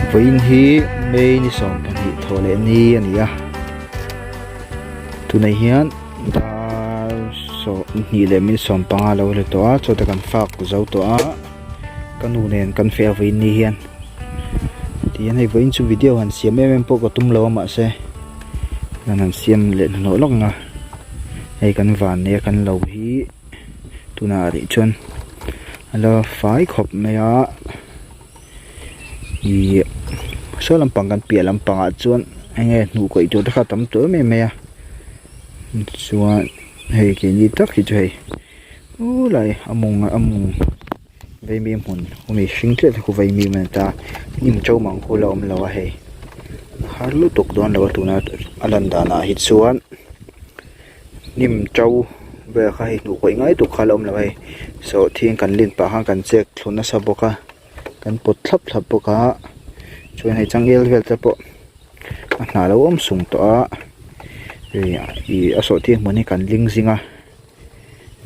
Vawiin hi May ni 12 thawh leh ni a ni a tunah hian dar 2 leh minute 15 a lo ri tawh a chawte kan fak zo tawh a ka nu nen kan feh a vawiin ni hian tihian hei vawiin chu video han siam em em pawh ka tum lo a mahse kan han siam leh hnahnawh lawk ang a hei kan van nei a kan lo hi. Tunah rih chuan a la fai khawp mai a ihh saw lampang kan piah lampangah chuan eng nge hnuh kawih tur te kha a tam tawh em em mai a chuan hei keini tak hi chu hei khulai a mawng a mawng vaimim hmun awmi hring tliah te khu vaimim a ni ta hnim to mang khu la awm lo a hei har lutuk dawn lo a tuna a lan danah hi chuan. Hnim to vel kha hei hnuh kawih ngai tuk kha a la awm lo a hei sawhthing kan lin pah khan kan chek thlu nasa bawk a kan pawt thlap thlap bawk a chuan hei changel vel te pawh a hnah lo awm sung tawh a ih a sawhthing hmun hi kan ling zing a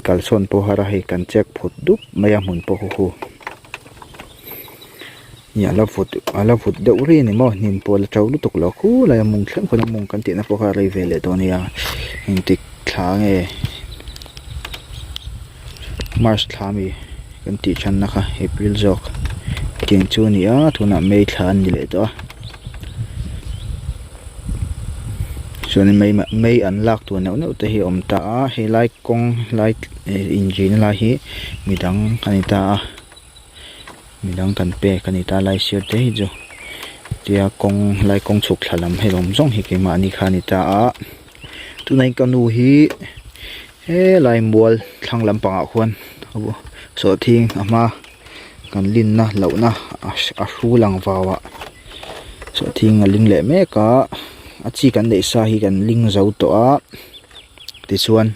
kalsawn pawh har a hei kan chek phut dup mai a hmun pawh khu khu. Ih a la vut a la vut deuh rih a ni maw hnim pawh a la to lutuk lo khulai a mawng thleng khawn a mawng kan tihna pawh kha a rei ve leh dawn a nia engtik thla nge march thla ami kan tih thanna kha april zawk tiang chu a ni a tunah may thla a ni leh tawh a chuanin may may an lak tur neuh neuh te hi a awm ta a helai kawng lai inrina lai hi midang a ni ta a. Midang kan pek a ni ta lai sir te hi chu tia kawng lai kawng chhuk thla lam hei lawm zawng hi keimahni kha a ni ta a tunah hian ka nu hi helai mual thlang lampangah khuan sawhthing a hma kan linna lohna a hrul ang vau ah sawhthing a ling leh mek a a chi kan neih sa hi kan ling zo tawh a tichuan.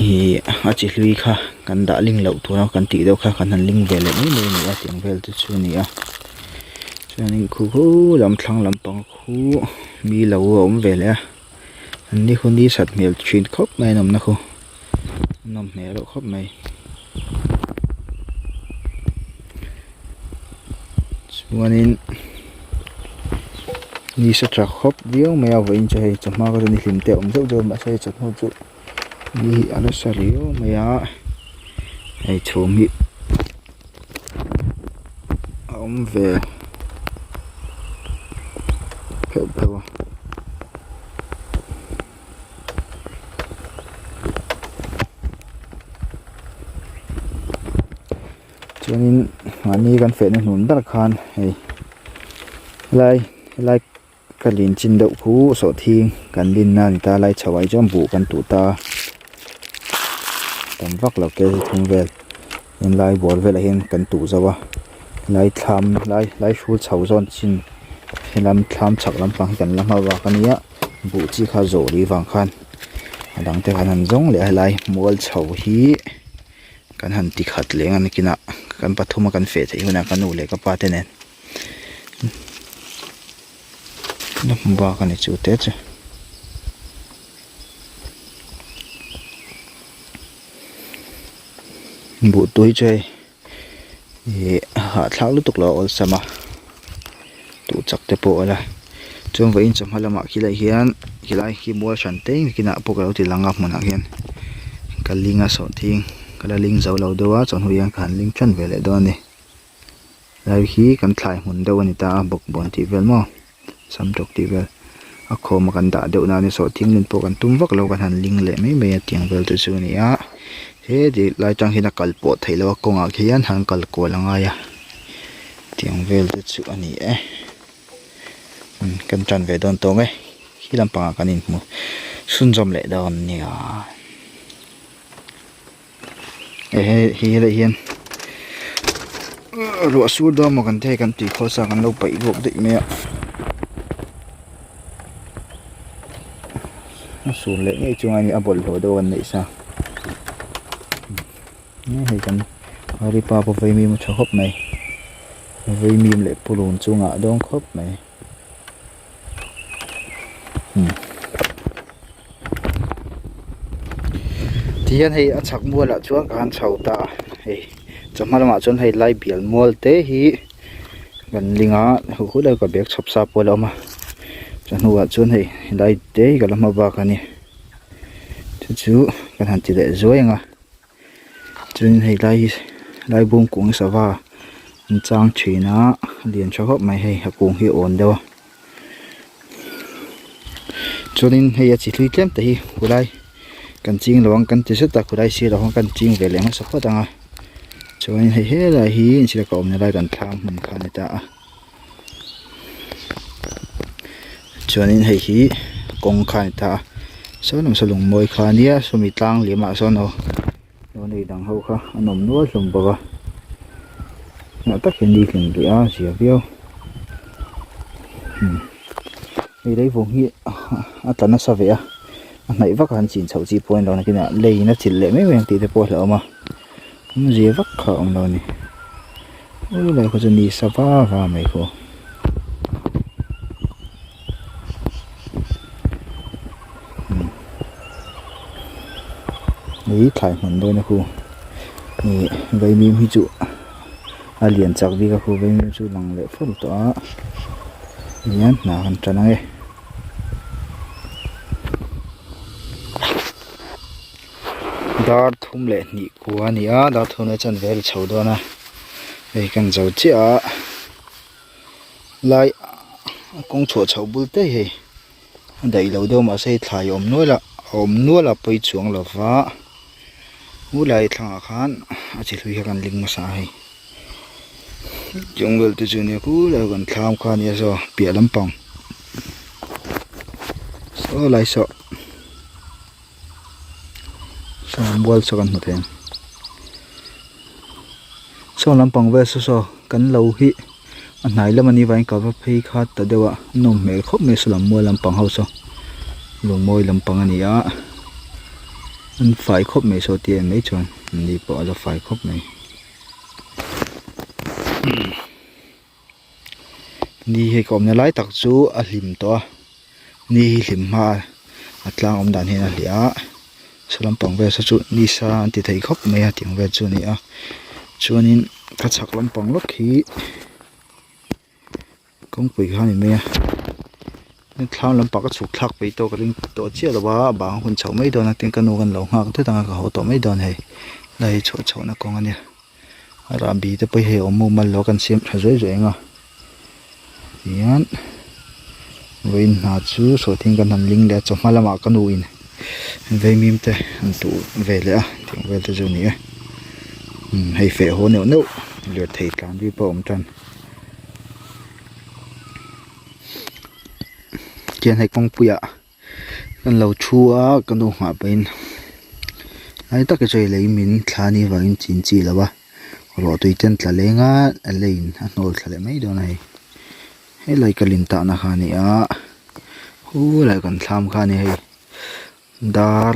Ihh a chi hlui kha kan dah ling loh tura kan tih deuh kha kan han ling ve leh mai mai a ni a tiang vel te chu a ni a chuanin khu khu lam thlang lampang khu mi lo a awm ve leh a an ni khu ni sat hmel thin khawp mai an awmna khu a nawm hmel reuh khawp mai chuanin ni sa tha khawp viau mai a vawiin chu hei chawhma kha chu ni hlim te a awm zeuh zeuh a mahse hei chawhnu chu ni hi a nasa riau mai a hei chhum hi a awm ve pheuh pheuh a. Chuanin mahni kan fehna hnun ber khan hei helai helai ka lin chin deuh khu sawhthing kan linna a ni ta lai chho ah hi chuan buh kan tuh ta tam vak lo te thum vel helai bawr velah hian kan tuh zo a helai thlam lai lai hrul chho zawn chin helam thlam chhak lampang hi kan la hma vak a nia. Buh chi kha zawh leh vang khan a dang te khan han zawng leh a helai mual chho hi kan han ti khat leh ang a nakinah kan pathum a kan feh theih hunah ka nu leh ka pa te nen la hmu bak a ni chu te chu. Buh tui chu hei Ihh hahthlak lutuk lo a awlsam a tuh chak te pawh a la chuan vawiin chawhma lamah khilai hian khilai khi mual hran te kinah pawh ka lo ti lang a hmunah khian ka ling a sawhthing ka la ling zo lo deuh a chawhnu hian ka han ling tan ve leh dawn a ni helai hi kan thlai hmun deuh a ni ta a bawkbawn tih vel maw. Sam tawk tih vel a khawm a kan dah deuh nan sawhthing nen pawh kan tum vak lo kan han ling leh mai mai a tiang vel te chu a ni a he ti lai tang hian a kal pawh theih loh a kawngah khian han kal kual a ngai a tiang vel te chu a ni e kan tan ve dawn tawng e khi lampangah kan inhmu chhunzawm leh dawn nia. Ehe hi helai hian ruah sur dawn maw kan ti hei kan tui khawl sa kan lo paih ruak daih mai a a sur leh ngei chu a bawlhhlawh deuh an neih sa hei kan ripa pawh vaimim a tha khawp mai vaimim leh purun chu ngah dawn khawp mai. Tihian hei a chhak mualah chuan ka han chho ta a hei. Chawhma lamah chuan hei lai bial mual te hi kan ling a huh huh lai ka bag chhawp sa pawh a la awm a chawhnu ah chuan hei helai te hi ka la hma bak a ni chu chu kan han ti leh zuai ang a chuan hei lai hi lai bawng kung sava an chang thin a a lian tha khawp mai hei a kung hi a awn deuh a chuanin hei a chi hlui tlem te hi khulai kan ching lo ang kan ti zet a khulai sirah khuan kan ching ve leh hmasa phawt ang a chuanin hei helai hi inchhir ka awmna lai kan thlang hmun kha a ni ta a chuanin hei hi kawng kha a ni ta a saw lam saw lungmawi kha a nia sawmi tlang liam ah sawn aw. Lo nei dang ho kha an awm nual hlawm bawk a ngah tak hian ni hlim rih a zia viau hmm hei leivung hi a tla nasa ve a a hnaih vak a han chin chhoh chi pawh a ni lo nakinah leiin a chilh leh mai mai ang tih te pawh a hlauhawm a awmzia vak kha a awm lo a ni helai khaw chu ni sa va va mai khaw. Ih thlai hmun dawn a khu ih vaimim hi chu a lian chak bik a khu vaimim chu lang leh fur tawh a hian hna kan tan ang e. Dar thum leh hnih kua a ni a dar thum leh chanve a ri chho dawn a hei kan zo chiah a lai a kawng chhuah chhoh bul te hi hei a daih lo deuh mahse hei thlai a awm nual a a awm nual a pawi chuang lo va helai thlangah khan a chi hlui kha kan ling hmasa a hei chung vel te chu nia khulai kan thlam kha ania saw piah lampang saw lai saw saw mual saw kan hmu thei ang saw lampang vel saw saw kan lo hi a hnai lam a nih vangin ka va phei kha ta deuh a nawm hmel khawp mai saw lam mual lampang ho saw lungmawi lampang a ni a an fai khawp mai saw tih en mai chuan an ni pawh a la fai khawp mai. Ni hei ka awmna lai tak chu a hlim tawh a ni hi hlim hma a tlang awm dan hian a hliah a saw lampang vel saw chu ni sa an ti thei khawp mai a tiang vel chu a ni a chuanin ka chhak lampang lawk hi kawngpui kha a ni mai a thlam lampang ka chhuk thlak peih tawh ka ring tawh chiah lo a bang a hun chhoh mai dawn a tin ka nu khan lo nghak det ang a ka haw tawh mai dawn hei lai hi chhuah chhohna kawng a nia. Rahbi te pawh hi hei awm mumal lo kan siam tha zuai zuai ang a tihian vawiin hna chu sawhthing kan han ling leh a chawhma lamah ka nu in vaimim te an tuh ve leh a tiang vel te chu a ni e umm hei feh haw neuh neuh lirthei tlan ri pawh a awm tan tihian hei kawngpui ah. Kan lo thu a ka nu nghah pahin lai tak hi chu hei lei min thla a nih avangin chin chi lo a ruah tui te an tla leng a a leiin a hnawl thla leh mai dawn a hei helai ka lin tahna kha a ni a khulai kan thlam kha a ni hei dar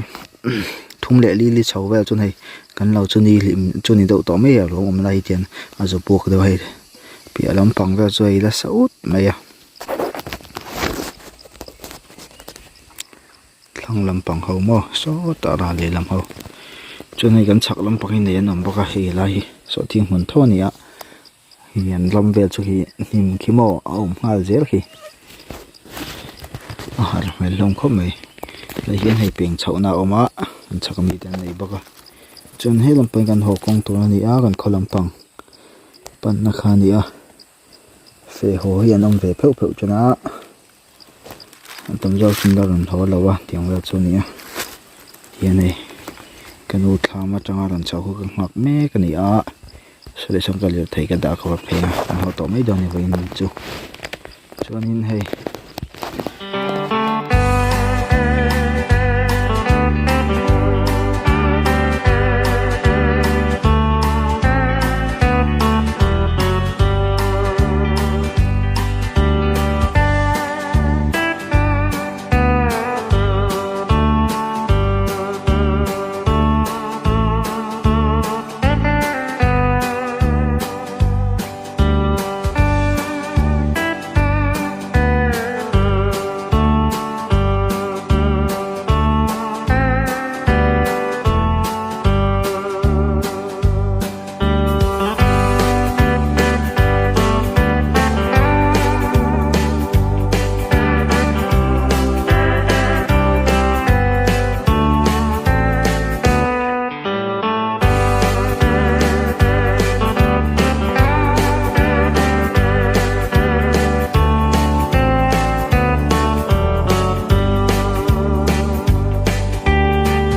thum leh li li chho vel chuan hei kan lo chu ni hlim chu ni deuh tawh mai a lo awm lai hian a zu puak deuh a hei piah lampang vel chu hei la sa ut mai a. Thlang lampang ho maw sawtah ral lehlam ho chuan hei kan chhak lampang hi nei an awm bawk a hei lai hi sawhthing hmun tho a ni a hei an ram vel chu khi hnim khi maw a awm nghal zel khi a harh hmel hlawm khawp mai hei hian hei peng chhohna a awm a kan chhak ami te an nei bawk a chuan he lampang hi kan haw kawng tur a ni a kan khaw lampang panna kha a ni a. Feh haw hi an awm ve pheuh pheuh thin a an tam zawk chu la rawn haw lo a tiang vel chu a ni a hian hei ka nu thlam atanga rawn chhoh kha ka nghak mek a ni a saw leh sawn ka lirthei ka dah kha va phei a an haw tawh mai dawn a ni vawiin chu chuanin hei.